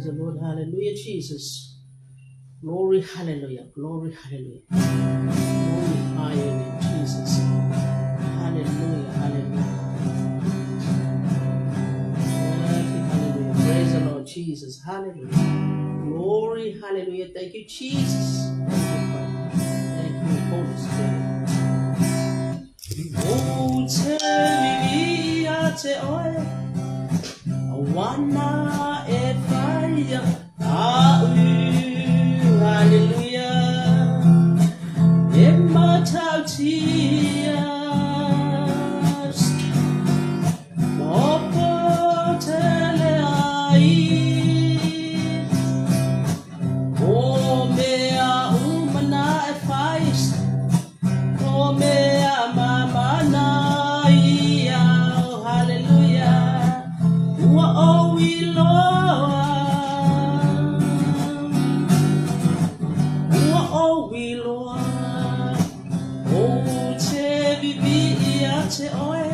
Praise the Lord. Hallelujah, Jesus. Glory, hallelujah. Glory, hallelujah. Glorify your name, Jesus. Hallelujah, hallelujah. Hallelujah. Praise the Lord, Jesus. Hallelujah. Glory, hallelujah. Thank you, Jesus. Thank you, Father. Thank you, Holy Spirit. Oh, tell me, te oe, wana e whaia, a hallelujah. E matautia, Opo tele ai, o mea umana e whais, o mea mamana ia, oh, hallelujah, ua o iloa, ua o iloa, o te vivi ia te oe,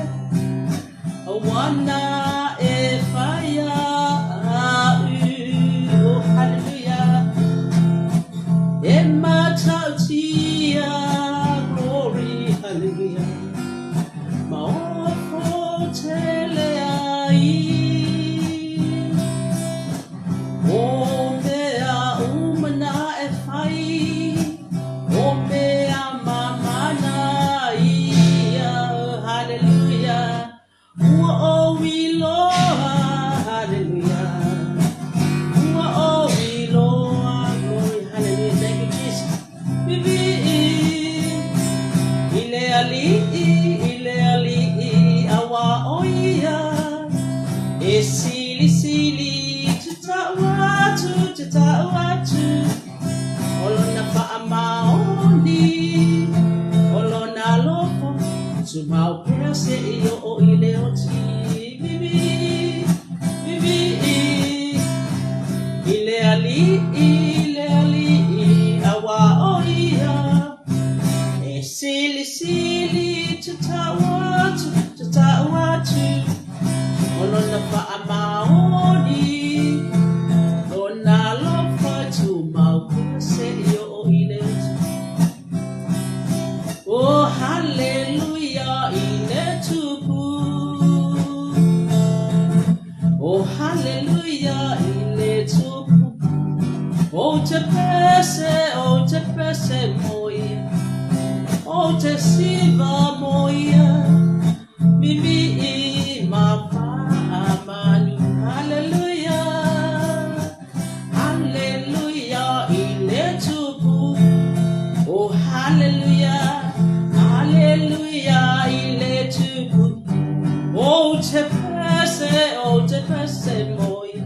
wana e whaia au, oh, hallelujah, e matautia, glory, hallelujah, ma ofo tele ai, o mea umana e whai, o mea mamana ia, hallelujah, ua o iloa, hallelujah, ua o iloa, glory, hallelujah, thank you, Jesus. Vivi ile ali'i, ile ali'i, awa o ia, e sili sili, tu ta'u atu, tu ta'u atu, o lona whaamaoni, o lona alofa, tumau pea se i o i le oti, vivi, vivi, ile ali'i, ile ali'i, awa o ia, e sili sili, tu ta'u atu, tu ta'u atu, o lona whaamaoni, lona alofa, tumau pea se i o i le oti. Oh, hallelujah, i le tupu. Oh, hallelujah, i le tupu. O te pese, o te pese moia. O te siva moia. Mimi i ma manu. Hallelujah, hallelujah, i le tupu. Oh, hallelujah, hallelujah, i le tupu. O te pese, o te pese moia.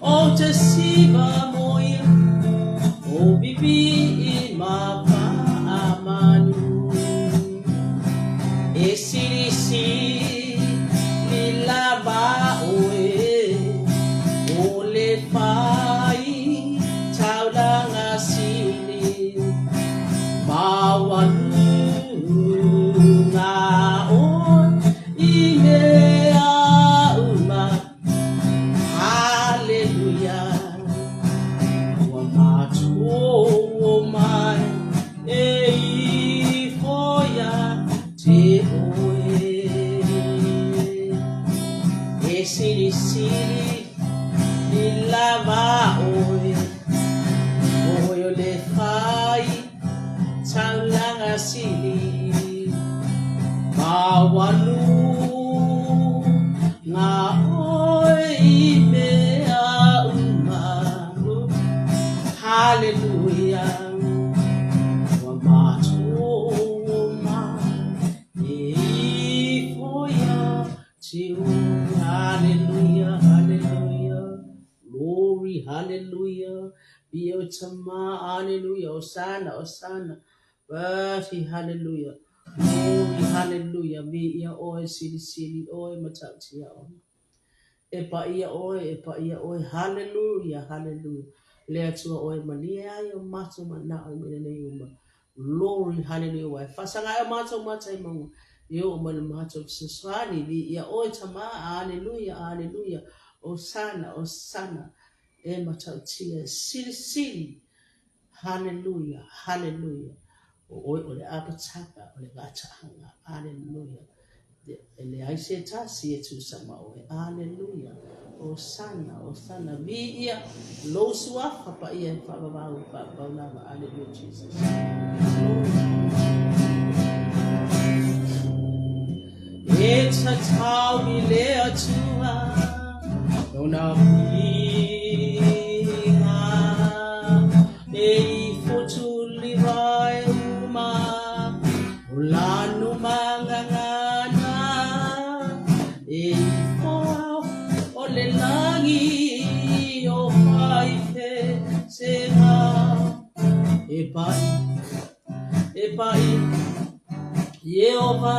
O te siva moia. O bibi i ma manu. E siri si li lava oe. O le whai tauranga sili. Mawalu ngā oe i mea uma. Hallelujah. Ua mātua mai e ifo ia te oe. E sili sili i lava oe. Oe o le whai taulanga sili. Mawalu ngā oe i mea uma. Hallelujah. Ua mātua mai e ifo ia te oe. Hallelujah, hallelujah. Glory, hallelujah. Be o tama, hallelujah. Osana, osana. Worthy, hallelujah. Glory, hallelujah. Mi ia oe, sili sili oe, matautia oe. E pa ia oe, e pa ia oe. Hallelujah, hallelujah. Le atua oe malie ai o matou manao i mea nei uma. Glory, hallelujah. Wai whasanga ai o matou matai maunga. E o mai le matou fesoasoani. Vi ia oe tama, hallelujah, hallelujah. Osana, osana. E matautia e silisili. Haleluia, haleluia. O oe o le apataka o le vataaga. Aleluia. E leai se tasi e tusa ma oe. Aleluia. Hosana, hosana. Viia lou suafa paia e faavavau, faavavau lava. Aleluia, Jesus. Glory. E tatau i le Atua lona viiga, e ifo tuliva e uma o lanu mangangana, e ifo ao o le lagi o faifesega. E pai, e pai, Ieova.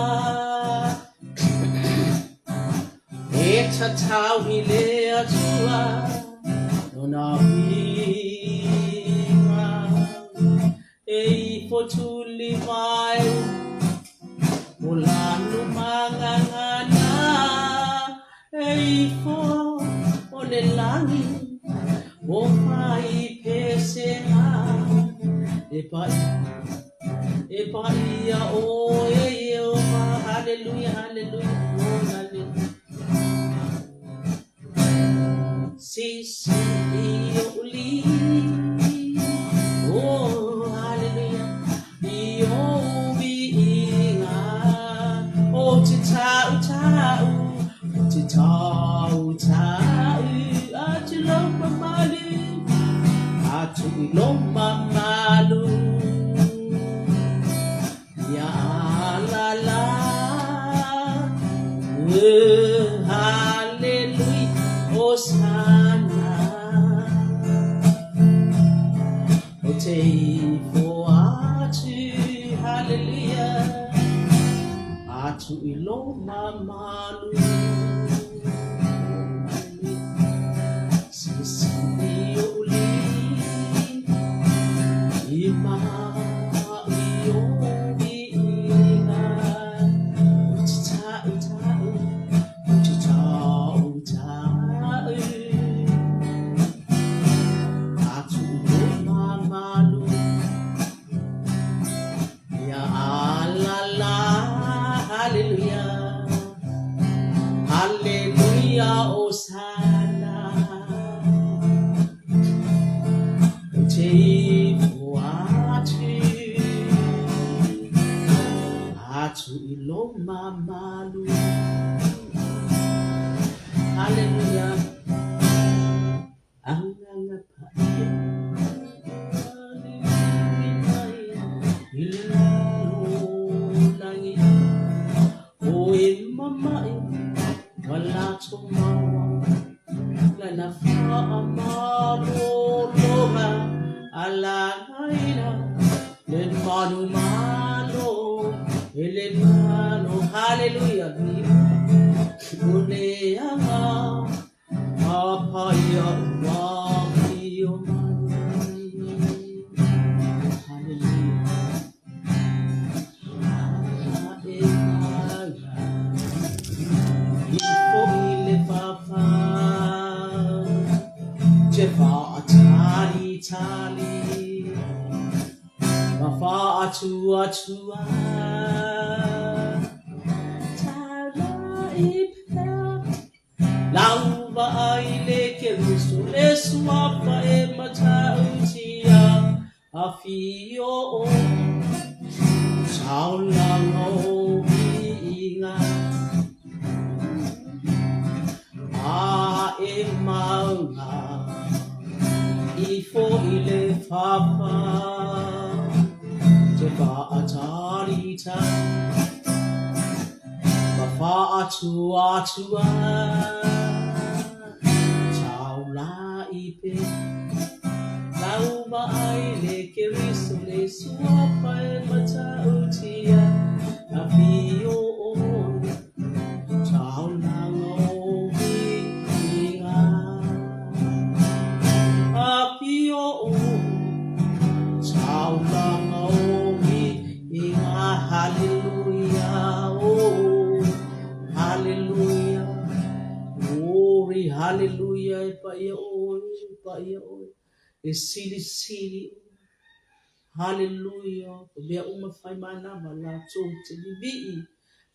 E tatau i le Atua lona viiga, e ifo tulivae o lanu mangangana, e ifo o le lagi o faipesega. E pai, E pai ia oe Ieova. Haleluia, haleluia, glory, haleluia. Sisili i ou li. Oh, haleluia. I ou viiga. Ou te tautau, ou te tautau atu i lou mamalu. Atu i lou mamalu. Ia la la. Haleluia, Hosana. Ou te ifo atu, haleluia, atu i lou mamalu. Silisili i ou li ima i ou viiga. Ou te tautau, ou te tautau atu i lou mamalu. Ia la la, haleluia, haleluia, Hosana. Ou te ifo atu, atu i lou mamalu. Haleluia. Agaga Paia liliuli mai i le lalolagi, O e mamae ua latou maua lana faamalologa, alagaina le manumalo e le malo. Haleluia, o le aga Paia ua afio mai. Haleluia. A e maga ifo i le fafa, te faatalitali ma faatuatua. Tala i pea Lau vaai le Keriso le suafa e matautia, Afio o taulaga o viiga a e maunga ifo i le fafa, te faatalitali Ma faatuatua taula'i pe lau vaai le Keriso le suafa e matautia, Afio o taulaga o viiga, Afio o Taulaga o viiga, haleluia, oh, haleluia, glory, haleluia, e paia oe, Paia oe, e silisili oe. Haleluia, o mea uma fai manava latou te vivii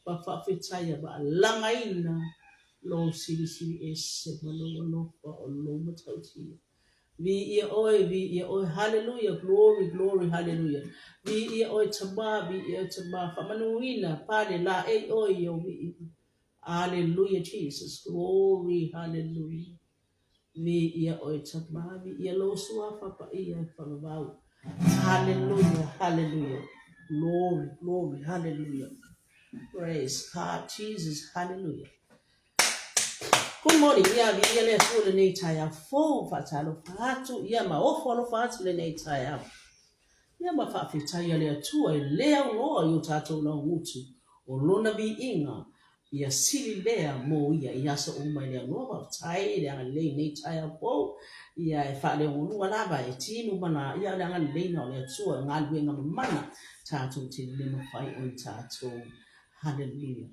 ma faafetaia ma alagaina lou silisili ese ma lou alofa o lou matautia. Viia oe, viia oe, haleluia, glory, glory, haleluia. Viia oe Tama, viia oe Tama, faamanuina, pale laei oe i ou viiga. Haleluia Jesus, glory, haleluia. Viia oe Tama, viia lou Suafa Paia e faavavau. Haleluia, haleluia. Glory, glory, haleluia. Praise God, Jesus, haleluia. Good morning, ia viia le Atua lenei taeao fou, faatalofa atu, ia ma ofo alofa atu lenei taeao. Ia ma faafetai a le Atua e le aunoa i o tatou laugutu, o Lona viiga ia sili lea mo ia i aso uma e le aunoa. Faafetai i le agalelei i nei taeao fou, ia e faaleogolua lava e tinu ma la, ia o le agaleleiga o le Atua, galuega mamana tatou te le mafai ona tatou. Haleluia.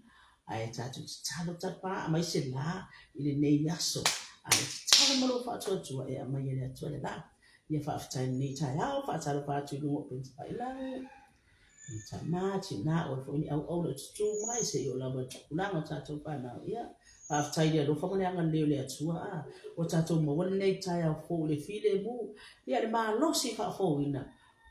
Ae tatou tatalo tapa aumai se la i lenei aso, ae tatalo ma lou faatuatua e aumai e le Atua le la. Ia faafetai lenei taeao, faatalofa atu i luga o Penitapailau, i tama, tina, oe foi ni auauna o tutū mai se i oo lava i le tupulaga o tatou fanau. Ia, faafetai i le alofa ma le agalelei o le Atua, a ua tatou maua lenei taeao fou i le filemu, ia le malosi faafouina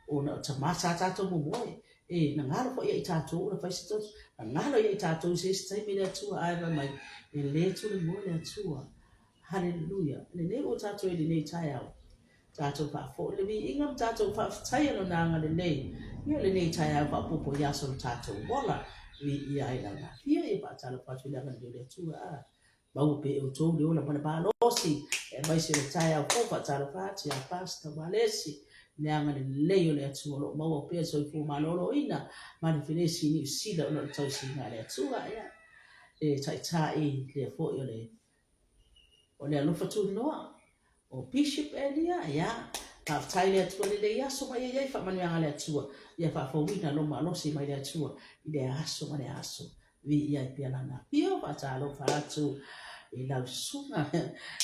ona o tama sa tatou momoe. E, na galo foi ia i tatou ona fai se toto, na galo ia i tatou i se isi taimi le Atua, ae fai mai, e le tule moe le Atua. Haleluia! Lenei ua tatou i lenei taeao, tatou faafoi le viiga ma tatou faafetaia Lona agalelei ia lenei taeao faaopoopo i aso o le tatou ola. Viia ai Lana Afio ia faatalofa atu i le agalelei o le Atua. A maua pea e outou le ola ma le malosi aemaise o le taeao fou faatalofa atu ia Pastor Walesi le agalelei o le Atua o lo o maua pea le soifua maloloina ma le felesi i Niu Sila ona o le tausiga a le Atua. Ia e taitai lea foi o le O le alofa tunoa o Bishop Elia, ia, faafetai le Atua lenei aso ma ia iai faamanuiaga a le Atua, ia faafouina lou malosi mai le Atua i lea aso ma lea aso. Viia ai pea Lana afio, faatalofa atu i lau susuga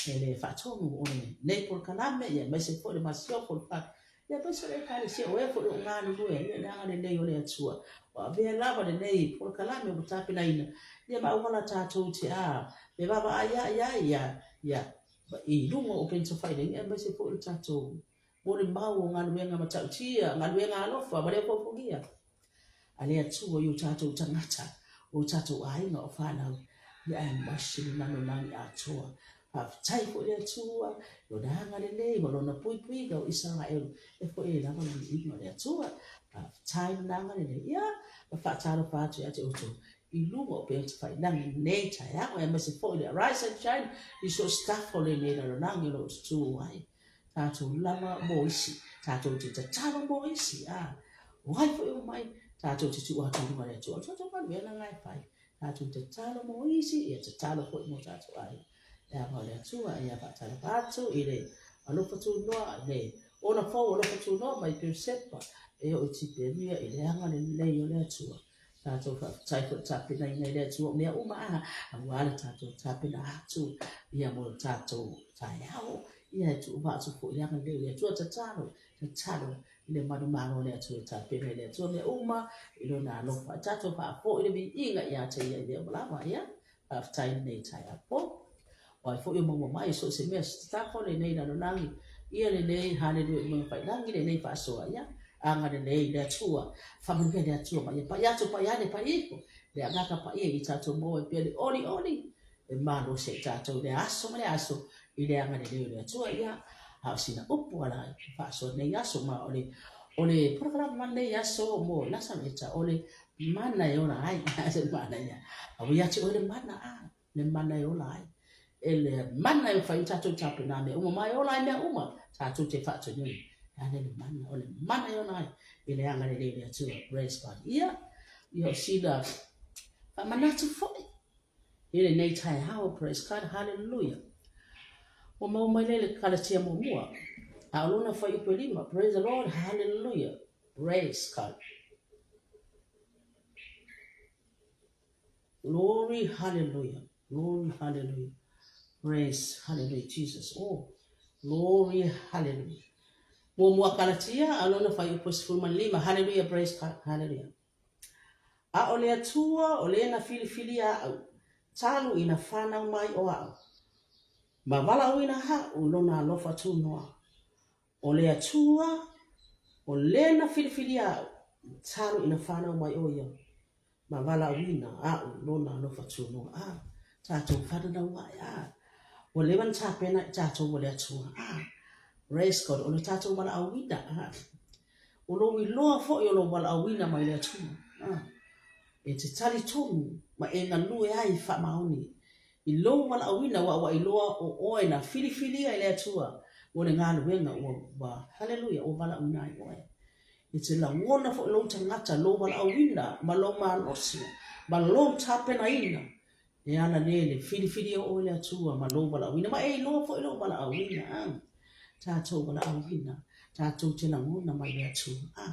e le faatonu o lenei polokalame, ia aemaise foi le masiofo o le fale Ia aemaise o le Ekalesia, o e foi o lo o galulue ai, ia le agalelei o le Atua. Ua avea lava lenei polokalame ua tapenaina, ia ma auala tatou te a e vaavaai ai ai ia, ia, i luga o upegatafailagi, aemaise foi o le tatou molimau o galuega matautia, galuega alofa ma le ofofogia a le Atua i o tatou tagata, o tatou aiga, o fanau, ia aemaise le lalolagi atoa. Faafetai foi le Atua i Lona agalelei ma Lona puipuiga o Isaraelu e foi ai lava le viiga o le Atua. Faafetai Lona agalelei. Ia, ma faatalofa atu ia te outou i luga o upegatafailagi i lenei taeao, aemaise foi le Arise and Shine i so o se tafa o lenei lalolagi o lo o tutū ai. Tatou lava mo isi, tatou te tatalo mo isi, a o ai foi o mai, tatou te tuu atu i luga o le Atua. O le tatou galuega lena e fai. Tatou tatalo mo isi, ia tatalo foi mo tatou aiga. Le ava o le Atua, ia faatalofa atu i le alofa tunoa, i le ola fou alofa tunoa mai Peosepa, e oo i Tiperia i le agalelei o le Atua. Tatou faafetai foi tapenaina i le Atua o mea uma a, aua le tatou tapena atu ia mo le tatou taeao. Ia e tuu atu foi i le agalelei o le Atua, tatalo, tatalo i le manumalo o le Atua e tapena i le Atua mea uma i lona alofa. Tatou faafoi le viiga ia te ia i mea uma lava. Ia, Faafetai i lenei taeao fou. O ai foi o maua mai so o se mea se tatafo lenei lalolagi, ia lenei haleluia i Magafailangi lenei faasoa, ia agalelei le Atua, faamanuia le Atua ma ia pai atu, pai ane, pai ifo, le agaga paia i tatou maua ai pea le olioli e malosi ai tatou i le aso ma le aso i le agalelei o le Atua. Ia, a o sina upu ala e faasoa nei aso ma o le o le polokalame ma nei aso mo Nasareta o le Mana e ola ai, se mana ia. A ua ia te oe le mana, a, le mana e ola ai. E le mana e mafai ona tatou tapena mea uma, ma e ola ai mea uma, tatou te faatonuina. E ala le mana, o le mana e ola ai, i le agalelei o le Atua. Praise God. Ia, ia o sina faamanatu foi i lenei taeao. Praise God. Hallelujah. Ua maua mai lea i le Kalatia muamua, a o lona fuaiupu e 5. Praise the Lord. Hallelujah. Praise God. Glory, hallelujah. Glory, hallelujah. Praise, hallelujah, Jesus. Oh, Glory hallelujah. Muamua Kalatia a lona fuaiupu e 15. Hallelujah praise God. Hallelujah. A o le Atua o le na filifilia aʻu, talu ina fanau mai o aʻu, ma valaʻauina haʻu lona alofa tunoa. O le Atua o le na filifilia aʻu, talu ina fanau mai o ia, ma valaʻauina aʻu lona alofa tunoa. A, tatou fananau aʻe, a, ua leva na tapena i tatou o le Atua. A, praise God, o le tatou valaʻauina, a, O lou iloa foi o lou valaauina mai le Atua, a, e te talitonu ma e galue ai faamaoni i lou valaauina ua ua iloa o oe na filifilia e le Atua mo le galuega ua, ua, haleluia, ua valaauina ai oe. E te lagona foi lou tagata, lou valaauina ma lou malosi ma lou tapenaina e ala lea i le filifilia o oe e le Atua ma lou valaauina, ma e iloa foi lou valaauina, a, tatou valaauina, tatou te lagona mai le Atua, a,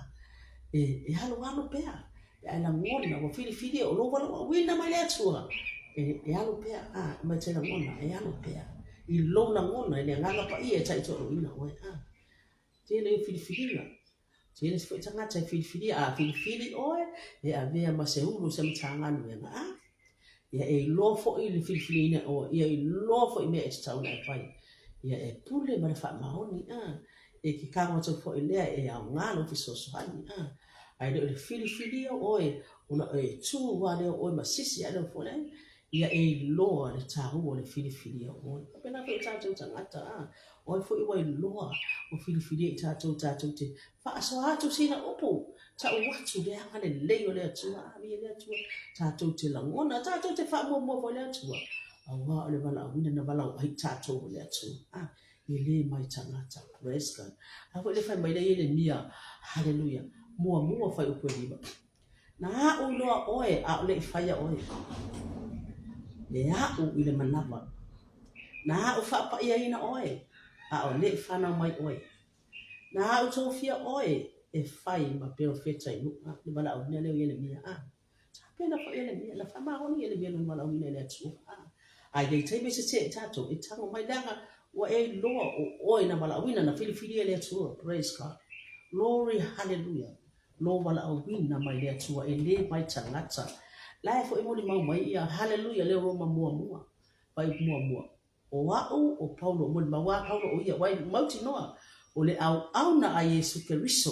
e, e alualu pea, pe a e lagona ua filifilia o lou valaauina mai le Atua, e, e alu pea, a, ma e te lagona, e alu pea, i lou lagona i le Agaga Paia e taitoalauina oe, a. Tele ia filifiliga, tele foi tagata e filifilia, a filifili oe, e avea ma se ulu o se Matagaluega, a, ia e iloa foi le filifiliina oe, ia iloa foi mea e tatau ona e fai, ia e pule ma le faamaoni, a, e ke kago atu foi lea e aoga lou fesoasoani, a, ae le o le filifilia oe ona e tu lava lea o oe ma sisi ae lea foi lea, ia e iloa le taua o le filifilia o oe. Faapena foi o tatou tagata, a, o ai foi ua iloa ua filifilia i tatou, tatou te faasoa atu sina upu, tau atu le agalelei o le Atua, a, viia le Atua, tatou te lagona, tatou te faamuamua foi le Atua, auā o le valaauina na valaau ai tatou e le Atua, a, e le mai tagata. Praise God. A foi le fai mai lea Ieremia, haleluia, muamua fuaiupu e 5. Na aʻu iloa ʻoe a ʻaʻole i faia ʻoe. E aʻu i le manawa. Na aʻu faʻapaʻiaina ʻoe a ʻaʻole i fanau mai ʻoe. Na aʻu tofia ʻoe e fai ma perofeta i nuʻu. A, le valaauina lea o Ielemia. A, tapena foi Ielemia, na faamaoni Ielemia lona valaauina i le Atua. A, a i taimi e sese ai tatou, e tago mai leaga ua e iloa o ʻoe na valaauina, na filifilia e le Atua. Praise God. Glory, hallelujah. Lou valaauina mai le Atua e le mai tagata. La e foi molimau mai ia, haleluia, leo Roma muamua, fuaiupu muamua. O aʻu o Paulo, molimau a Paulo o ia, ua mautinoa, o le auauna a Iesu Keriso,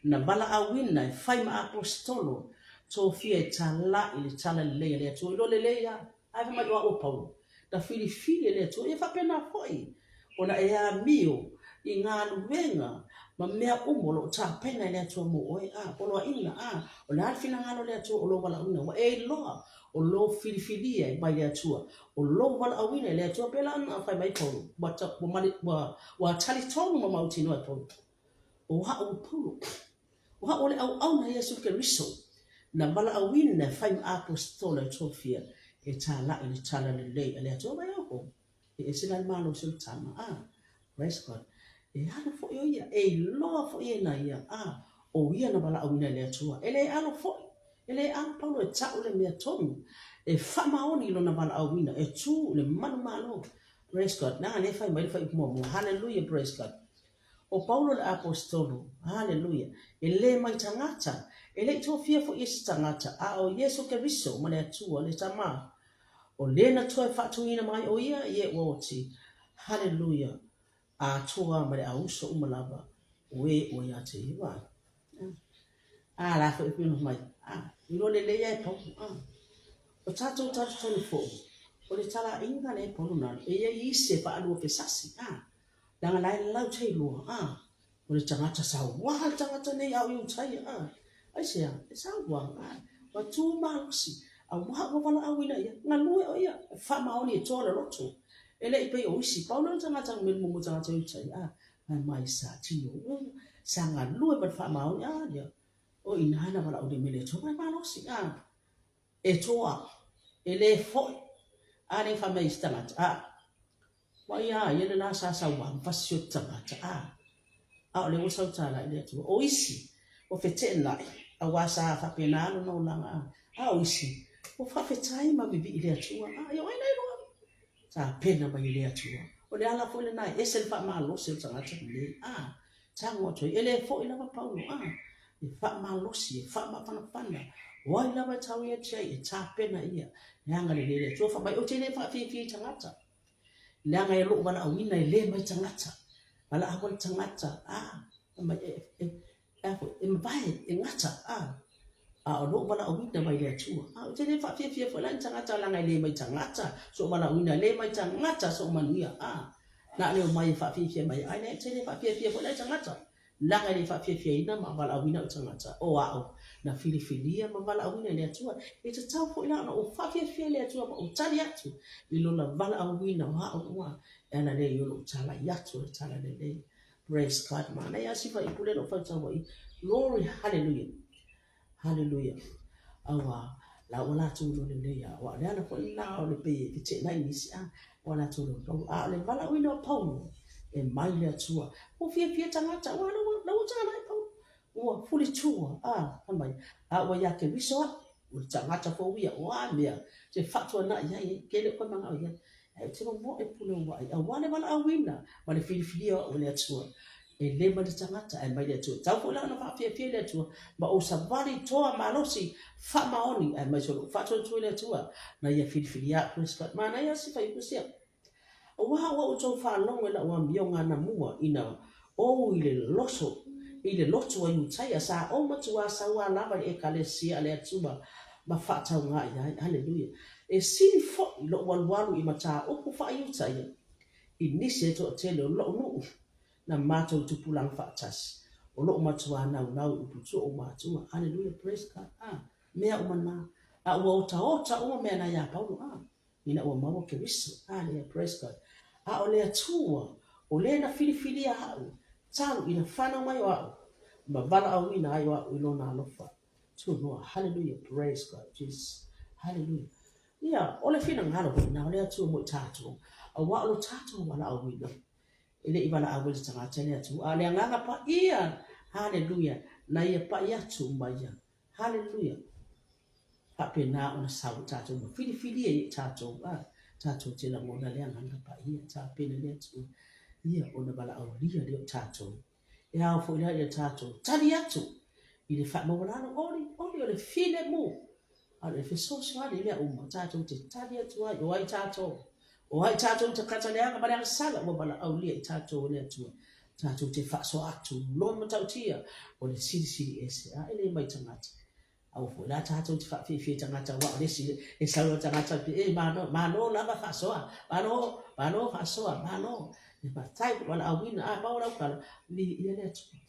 na valaauina e fai ma aposetolo, tofia e talaʻi le tala lelei a le Atua i lo lelei a. Ae fai mai o aʻu o Paulo, na filifili e le Atua, ia faapena foi ona e amio i galuega ma mea uma o lo o tapena e le Atua mo oe, a poloaiga, a o le a le finagalo o le Atua o lou valaauina, ua e iloa o lou filifilia e mai le Atua, o lou valaauina e le Atua, pēlā ona fai mai Paulo, ua, ua, ua, ua talitonu ma mautinoa e Paulo, o aʻu o Paulo. O aʻu o le ʻauʻauna Iesu Keriso, na valaauina e fai ma aposetolo e tofia e tālaʻi le tala lelei a le Atua. Wai oho, e ese la le malosi o le tama, a, praise God, e alu foi o ia, e iloa foi e na ia, a, o ia na valaauina e le Atua. E le alo foi, e le alo Paulo e taʻu le mea tonu, e faamaoni i lona valaauina, e tu i le manumalo. Praise God. Leaga lea e fai mai le fuaiupu muamua. Hallelujah, praise God. O Paulo le Aposetolo, haleluia, e le mai tagata, e le i tofia foi e se tagata, a o Iesu Keriso ma le Atua, le Tama, o le na toe faatuina mai o ia i e ua oti, haleluia, atoa ma le auso uma lava o e ua ia te ia. A la foi pei ona mai, a, iloa lelei lava e Paulo, a. O tatou talitonu foi, o le talaiga lea e Paulo na alu, e i ai isi e faalua fesasi, a. Leaga la e lau te iloa, a, o le tagata sauaha le tagata nei a o Iutaia, a. Aisea, e sauaha, a, ua tu malosi, auā ua valaauina ia, galue o ia, e faamaoni e toa le loto. E le i pei o isi, pau lea o le tagata numelu muamua tagata Iutaia, a, fai mai sa tino u, sa galue ma le faamaoni, a, ia, o ina na valaaulia mai le Atua, mai malosi, a. E toa, e le foi, a le fai mai i se tagata, a, ua ia a ia le la sa sau a ma fasio te tagata, a, a o le ua sau tala i le Atua. O isi, ua feteenai, auā sa faapena lona olaga, a, a o isi, ua faafetai ma vivii i le Atua, a, ia o ai la iloa? Tapena mai e le Atua. O le ala foi lena e ese le faamalosi o le tagata lenei. A, tago atu ai. E le foi lava Paulo, a, e faamalosi, e faamafanafana. O ai lava e tau ia te ai, e tapena ia le agalelei o le Atua. Fai mai, ou te le faafiafia i tagata, leaga e lou valaauina e le mai tagata. Valaau ai le tagata, a, fai mai, e, e, e, e mavae, e gata, a. A o lou valaauina mai le Atua. A, ou te le faafiafia foi la i ni tagata, leaga e le mai tagata sou valaauina, e le mai tagata sou manuia, a. Na o le omai e faafiafia mai ai, ae ou te le faafiafia foi la i tagata. Leaga e le faafiafiaina ma valaauina au tagata, o au na filifilia ma valaauina e le Atua. E tatau foi la ona ou faafiafia i le Atua ma ou tali atu i Lona valaauina o au ua e ala lea i lou talai atu o le tala lelei. Praise God. Manaia lava si fuaiupu lea na ou faitau ai. Glory, hallelujah. Haleluia. Aua, la ua latou iloa lelei a, aua o le ala foi lena o le pei e feteenai nisi, a, ua latou iloa Paulo. A o le valaauina o Paulo, e mai le Atua. Ua fiafia tagata, aua la ua, la ua talai Paulo. Ua fulitua, a, fai mai, a ua ia Keriso aʻe, o le tagata fou ia, o a mea, te faatuanai ai, ke le o koe manao i ai. Ae ou te momoe pule uaʻi, aua le valaauina ma le filifilia o au e le Atua. E le mai le tagata, ae mai le Atua. E tatau foi la ona faafiafia i le Atua, ma ou savali toa malosi faamaoni, aemaise o lou faatuatua i le Atua, na Ia filifilia au. Praise God. Manaia si fuaiupu sia. Aua ua outou faalogo i lau amioga anamua ina ou i le loso, i le lotu a Iutaia, sa ou matuā sauā lava i le Ekalesia a le Atua ma faatauga i ai. Aleluia. E sili foi lou alualu i mataupu faa-Iutaia i nisi e toatele o lou nuu na matou tupulaga faatasi, o lou matuā naunau i upu tua o matua. Aleluia. Praise God. A, mea uma na. A ua otaota uma mea na iā Paulo. A. Ina ua maua Keriso. Aleluia, praise God. A o le Atua, o le na filifilia aʻu, talu ina fanau mai o aʻu, ma valaauina ai o aʻu i Lona alofa. Tunoa. Hallelujah, praise God, Jesus. Hallelujah. Ia, o le finagalo hoʻi na o le Atua mo i tatou, aua o lo tatou valaauina, e le i valaau ai le tagata i le Atua, a o le Agaga Paia, hallelujah, na ia pai atu ma ia. Hallelujah. Faapena ona sau i tatou ma filifilia i tatou, a, tatou te lagona le Agaga Paia, tapena le Atua, ia ona valaaulia lea o tatou. E ao foi la ia tatou tali atu i le faamaualalo oli, oli o le filemu, a o le fesoasoani i mea uma, tatou te tali atu ai, o ai tatou? O ai tatou tagata leaga ma le agasala ua valaaulia i tatou e le Atua, tatou te faasoa atu lona matautia o le silisili ese, a e le mai tagata. Aua foi la tatou te faafiafia i tagata aua o le isi e sau le tagata pe e malo, malo lava faasoa, malo, malo faasoa, malo. E faafetai i valaauina, a maua lau tala, viia le Atua.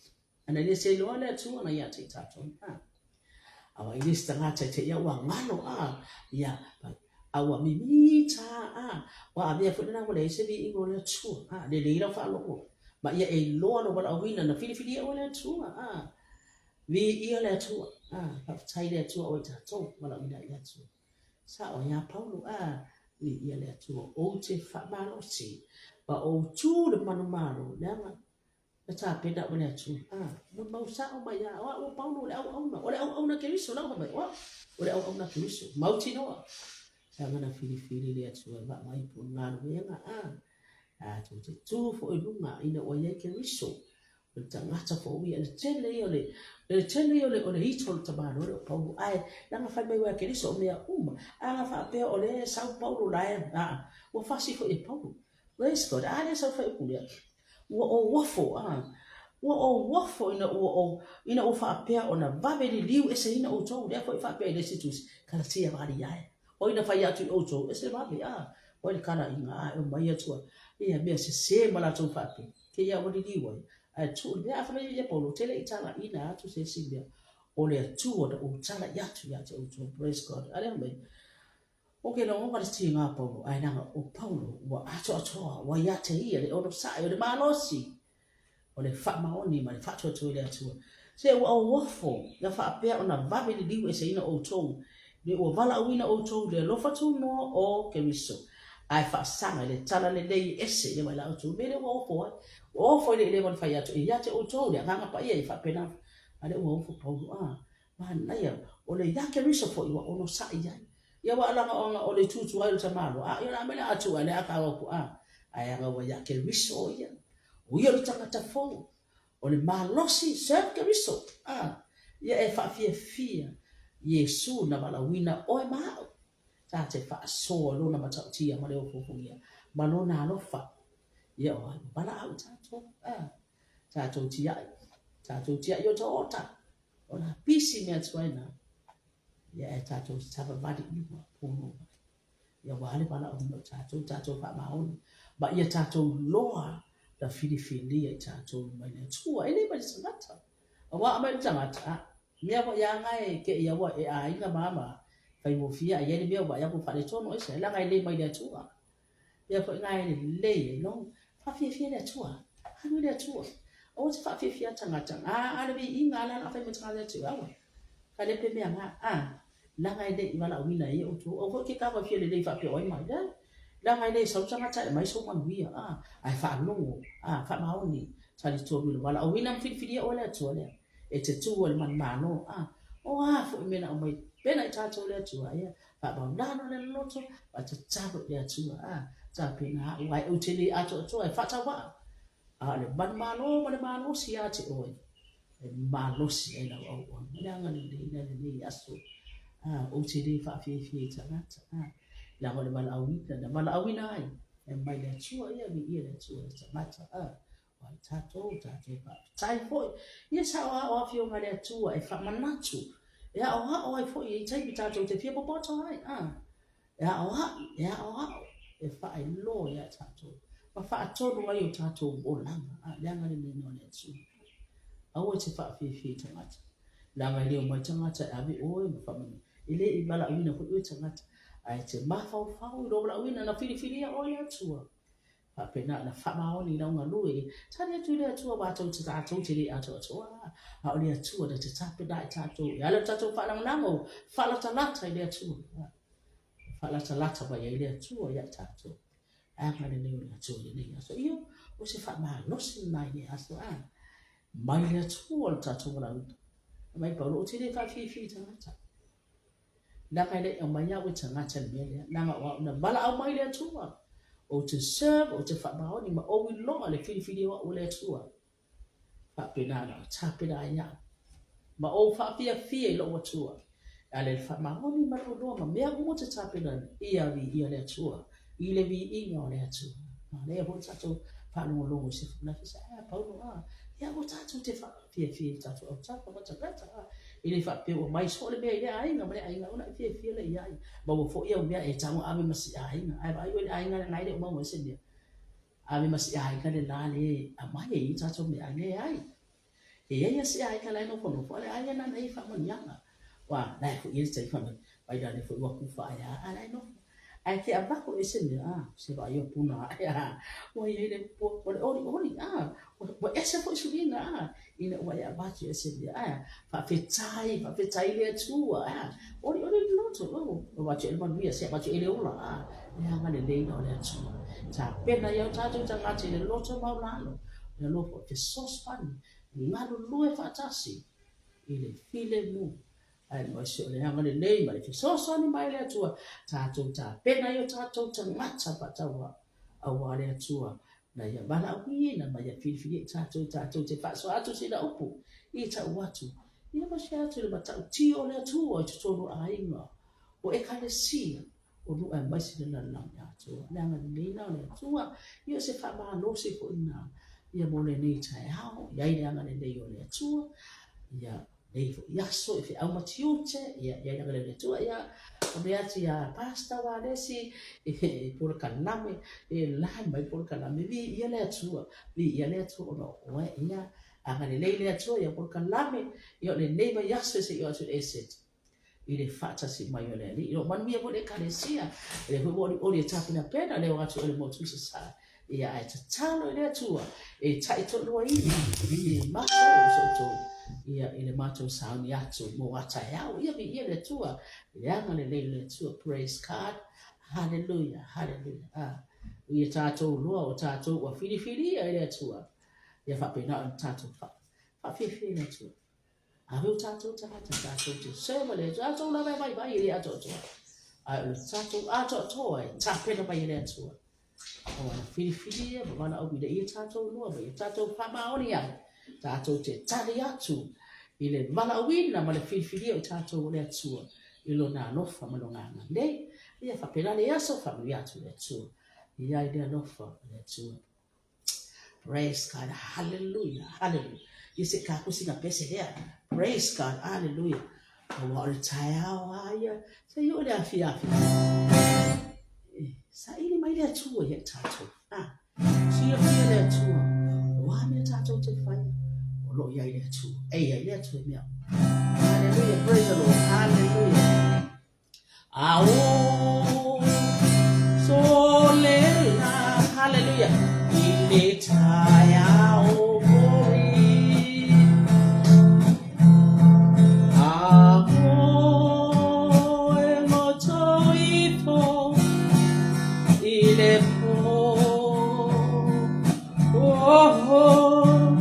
Ana le se iloa le Atua na ia te i tatou. A. Aua i le isi tagata i te ia ua galo, a, ia, a ua mimita, a, ua avea foi lena ua leai se viiga o le Atua, a, lelei lau faalogo, ma ia e iloa lou valaauina na filifilia oe e le Atua, a. Viia le Atua. A, faafetai i le Atua o i tatou, valaauina ai le Atua. Sao ai a Paulo, a, viia le Atua, ou te faamalosi, ma ou tu i le manumalo, leaga na tapena au e le Atua. A, molimau sao mai a, o au o Paulo o le auauna, o le auauna a Keriso, lau fai mai, o au, o le auauna a Keriso, mautinoa. Leaga na filifili le Atua e vaavaai po o le galuega, a, tatou te tu foi i luga ina ua i ai Keriso, O le tagata foi ia, le tele ia o le, le tele ia o le, o le ito o le tamaloa lea o Paulo, ae leaga fai mai ua ia Keriso o mea uma, a na faapea o lea e sau Paulo la e, a, ua fasi foi e Paulo. Praise God, a lea sau fai upu lea. Ua ou ofo, a, ua ou ofo ina ua ou, ina ua faapea ona vave liliu eseina outou, lea foi faapea i le isi tusi, Kalatia valiae. Oi na fai atu i outou, ese vave, a, oi le kalaiga, a, e omai atu, ia mea sese ma latou faapea. Kei ua liliu ai, ae tuu le mea a fai mai ia Paulo, te le i talaina atu se isi mea, o le Atua na ou talai atu ia te outou. Praise God. A lea mai, o ke lagona le tiga o Paulo, ae leaga o Paulo ua atoatoa, ua ia te ia le onosai, o le malosi, o le faamaoni ma le faatuatua i le Atua. Se ua auofo na faapea ona vave liliu eseina outou, me ua valaauina outou i le alofa tunoa o Keriso, ae faasaga i le tala lelei e ese ia mai la outou mea lea ua ofo ai. Ua ofo i le leva ona fai atu, e ia te outou le Agaga Paia e faapena, a lea ua ofo Paulo, a, manaia, o le ia Keriso foi ua onosai ai. Ia ua alaga ona o le tutu ai o le tamaloa, a, ia o le a mea le a atu ai, le a tau atu, a. Ae aga ua ia Keriso o ia. O ia o le tagata fou. O le malosi serve Keriso. A, ia e faafiafia Iesu na valaauina oe ma au. Ta te faasoa i lona matautia ma le ofoofogia ma lona alofa. Ia o ai ua valaau i tatou. A, tatou tiai. Tatou tiai o ta ota. O la pisi mea tuai na. Ia e tatou savavali i luma pono mai. Ia aua le valaauina o tatou, tatou faamaoni, ma ia tatou loa na filifilia i tatou mai le Atua, e le mai le tagata. Aua a mai le tagata, a, mea foi a nga e ke ia ua e aiga ma ma faigofie a i ai le mea ua vaai atu ua faaletonu aisa, leaga e le mai le Atua. Mea foi nga e lelei ai long, faafiafia le Atua, alu i le Atua. Aua te faafiafia tagata, a, a le viiga a la la fai mai tagata ia te oe, aua. Kalepe mea nga, a, leaga e le i valaauina ai outou. Aua foi ke kava fia lelei faapea o ai mai, leai. Leaga e le sau tagata e aumai sou manuia, a, ae faalogo, a, faamaoni, talitonu i le valaauina ma filifilia oe le Atua lea e te tu ai le manumalo, a, o a foi mea na aumai pena i tatou le Atua, ia, faamaulalo le loloto, faatatalo i le Atua, a, tapena au, ae ou te le atoatoa e faatauvaa, a o le manumalo ma le malosi ia te oe, E malosi ai lau auauna. O le agalelei la lenei aso. A, ou te le faafiafia i tagata. A, leaga o le valaauina, na valaauina ai, e mai le Atua ia, viia le Atua i tagata. A, o ai tatou, tatou faafetai foi. Ia sa aoao afioga a le Atua e faamanatu, e aoao ai foi i taimi tatou te fia popoto ai. A, e aoaʻi, e aoao, e faailoa iā tatou, ma faatonu ai o tatou olaga, a, le agalelei o le Atua. Aua e te faafiafia i tagata, leaga e le omai tagata e ave oe ma faamanuia. E le i valaauina foi oe tagata, ae te mafaufau i lou valaauina na filifilia oe le Atua. Faapena ona faamaoni i lau galue, tali atu i le Atua aua tou te tatou te le atoatoa, a o le Atua na te tapena i tatou e ala i lo tatou faalagolago, faalatalata i le Atua, e faalatalata mai ai le Atua ia i tatou. Agalelei o le Atua i lenei aso. Io, o se faamalosi lena i lenei aso, a mai le Atua lo tatou valaauina. Mai Paulo, ou te le faafiafia i tagata. Leaga e le i aumai au e tagata le mea lea, leaga o au na valaau mai le Atua, ou te serve, ou te faamaoni ma ou iloa le filifilia o au e le Atua. Faapena na tapena ai au, ma ou faafiafia i lou Atua, e ala i le faamaoni ma lou iloa ma mea uma ou te tapena ai, ia viia le Atua, i le viiga o le Atua. Manaia foi le tatou faalogologo i se folafi, ae a Paulo, a, ia aua tatou te faafiafia i tatou autafa ma tagata, a, e le faapea ua mai soo le mea i lea aiga ma lea aiga, ona e fiafia lea i ai, maua foi au mea e tago ave ma si aiga, ae vaai oe i le aiga lena e le o maua ai se mea, ave ma si aiga le la le aumai ai tatou meaai, leai. E i ai lava si aiga la e nofonofo, a o le aiga lena na i ai faamanuiaga. Aua o la e foi i ai le taimi fai mai la lea foi ua kufa ae a, a o la e nofo. Ae te avatu i se mea, a, se vaai o puna ae, a, ua i ai le, ua le olioli, a, ua ese foi suiga, a, ina ua e avatu i se mea, a, faafetai, faafetai i le Atua, a, olioli le loto, o, avatu i le manuia, se avatu i le ola, a, le agalelei o le Atua. Tapena ai o tatou tagata i le loto maualalo, le alofa o fesoasoani, galulue faatasi i le filemu. Aemaise o le agalelei ma le fesoasoani mai le Atua, tatou tapena ai o tatou tagata faatauvaa, aua le Atua na ia valaauina ma ia filifilia i tatou, tatou te faasoa atu sina upu i tau atu, ia ma share atu i le matautia o le Atua i totonu o aiga, o Ekalesia, o nuu aemaise le lalolagi atoa. Le agalelei la o le Atua, ia o se faamalosi foi lena, ia mo lenei taeao, i ai le agalelei o le Atua, ia nei foi aso e feau ma tiute, ia i ai le agalelei o le Atua, ia o mea atu ia Pastor Walesi, e polokalame, e lae mai polokalame, viia le Atua, viia le Atua ona o oe, ia agalelei le Atua ia polokalame, ia o lenei vaiaso se i oo atu i le Eseti. i le faatasi mai o le Alii. O manuia foi le Ekalesia, o lea foi ua olioli e tapenapena le o atu o le motu i Sasae. Ia, ae tatalo i le Atua e taitoaluaina i matou so outou, ia, i le matou sauni atu mo a taeao. Ia, viia le Atua, i le agalelei o le Atua. Praise God. Hallelujah, hallelujah. Ah, ia tatou loa o tatou ua filifilia e le Atua. Ia faapena ona tatou faafiafia i le Atua. Ave o tatou tagata tatou te serve le Atua. Tatou lava e vaivai e le atoatoa. Ae o le tatou atoatoa e tapena mai e le Atua. O ana filifilia ma valaauina ia tatou lua ma ia tatou faamaoni ai, tatou te tali atu i le valaauina ma le filifilia o i tatou o le Atua i Lona alofa ma Lona agalelei. Ia faapena le aso, faamanuia atu le Atua. I ai le alofa o le Atua. Praise God. Hallelujah. Hallelujah. Ia se ka sina pese lea. Praise God. Hallelujah. Aua o le taeao a ia. Se i o le afiafi. E, saili mai le Atua ia i tatou. Ah, silafia le Atua. O a mea tatou te faia. O lo o i ai le Atua. E i ai le Atua i mea. Hallelujah. Praise the Lord. Hallelujah. Ao solela, hallelujah, i le taeao mori. A moe loto ifo i le pō. Oh, oh,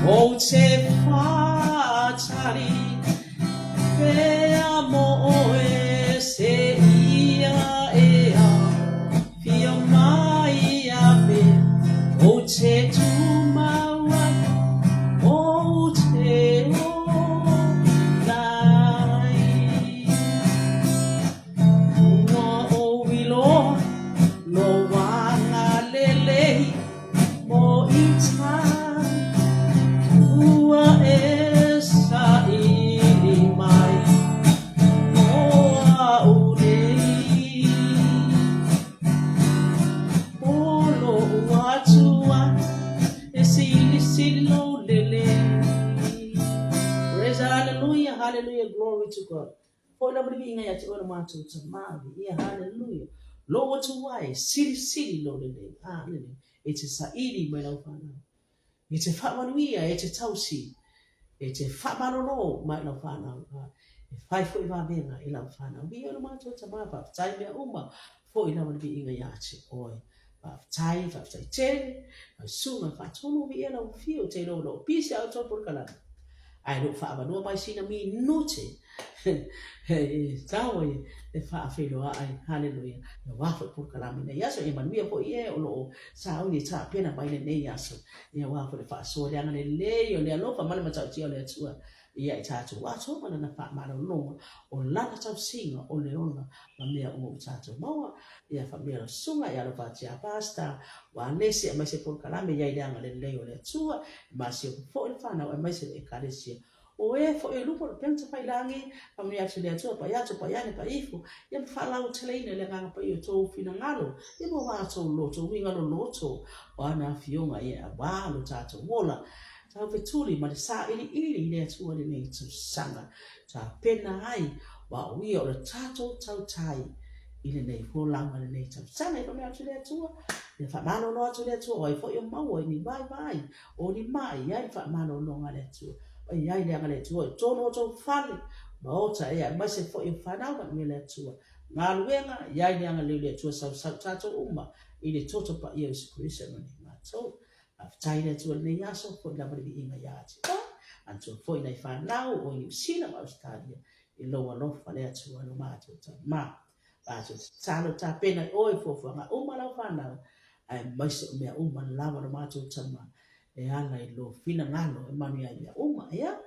ou te whātari Pea mo oe se ia e a whio mai a me o te tumau atu o te o lai. Ua o iloa lo wanga lelei mo ita ua e saili mai mo au nei. O lo'u Atua e silisili lou lelei. Praise hallelujah, hallelujah, glory to God. Foi lava le viiga ia te oe lo matou Tama, viia, hallelujah. Lou Atua e silisili lou lelei, hallelujah. E te saili mai lau fanau. E te faamanuia, e te tausi, e te faamalolo mai lau fanau. E fai foi vavega i lau fanau. Viia lo matou Tama, faafetai mea uma, foi lava le viiga ia te oe. Faafetai, faafetai tele, lau susuga faatonu viia lau afio te iloa o lo o pisi a outou polokalame. Ae le o faaavanoa mai sina minute e tau ai e faafeiloa ai. Haleluia. Aua foi polokalame i lenei aso. Ia manuia foi e o lo o sauni e tapena mai lenei aso. Ia aua foi le faasoa le agalelei o le alofa ma le matautia o le Atua ia i tatou atoa ma lana faamalologa o lana tausiga o le ola ma mea uma ua tatou maua. Ia faamanuia lau susuga e alofa atu ia Pastor Ualesi aemaise polokalame i ai le agalelei o le Atua e masioki foi le fanau aemaise le Ekalesia. O e foi o luma o le upega tafailagi, faamanuia atu le Atua pai atu pai ane pai ifo, ia ma faalauteleina i le agaga paia o tou finagalo, ia ma matou loto, uiga loloto o ana afioga ia aua lo tatou ola. Taufetuli ma le sailiili i le Atua lenei tausaga, tapena ai aua o Ia o le tatou tautai i lenei folauga lenei tausaga. E faamea atu le Atua, ia faamalolo atu le Atua, o ai foi o maua i ni vaivai, o ni mai, i ai le faamalologa a le Atua. E i ai le aga le Atua i totonu o outou fale, maota, ia aemaise foi o fanau manuia le Atua. Galuega, i ai le agalelei o le Atua sausau tatou uma i le toto paia o Iesu Keriso e manuia matou. Faafetai le Atua i lenei aso, foi lava le viiga ia te Oe. Manatua foi nai fanau o Niu Sila ma Ausetalia i lou alofa le Atua lo matou Tama. Matou tatalo tapena i Oe fuafuaga uma lau fanau, aemaise o mea uma lava lo matou Tama e ala i lou finagalo e manuia ai mea uma. Ia,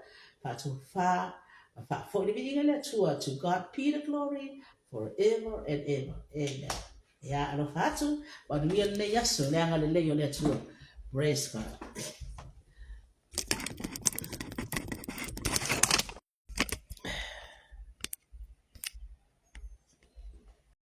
faatofa ma faafoi le viiga i le Atua. To God be the glory forever and ever. Amen. Ia, alofa atu, manuia lenei aso, le agalelei o le Atua. Praise God.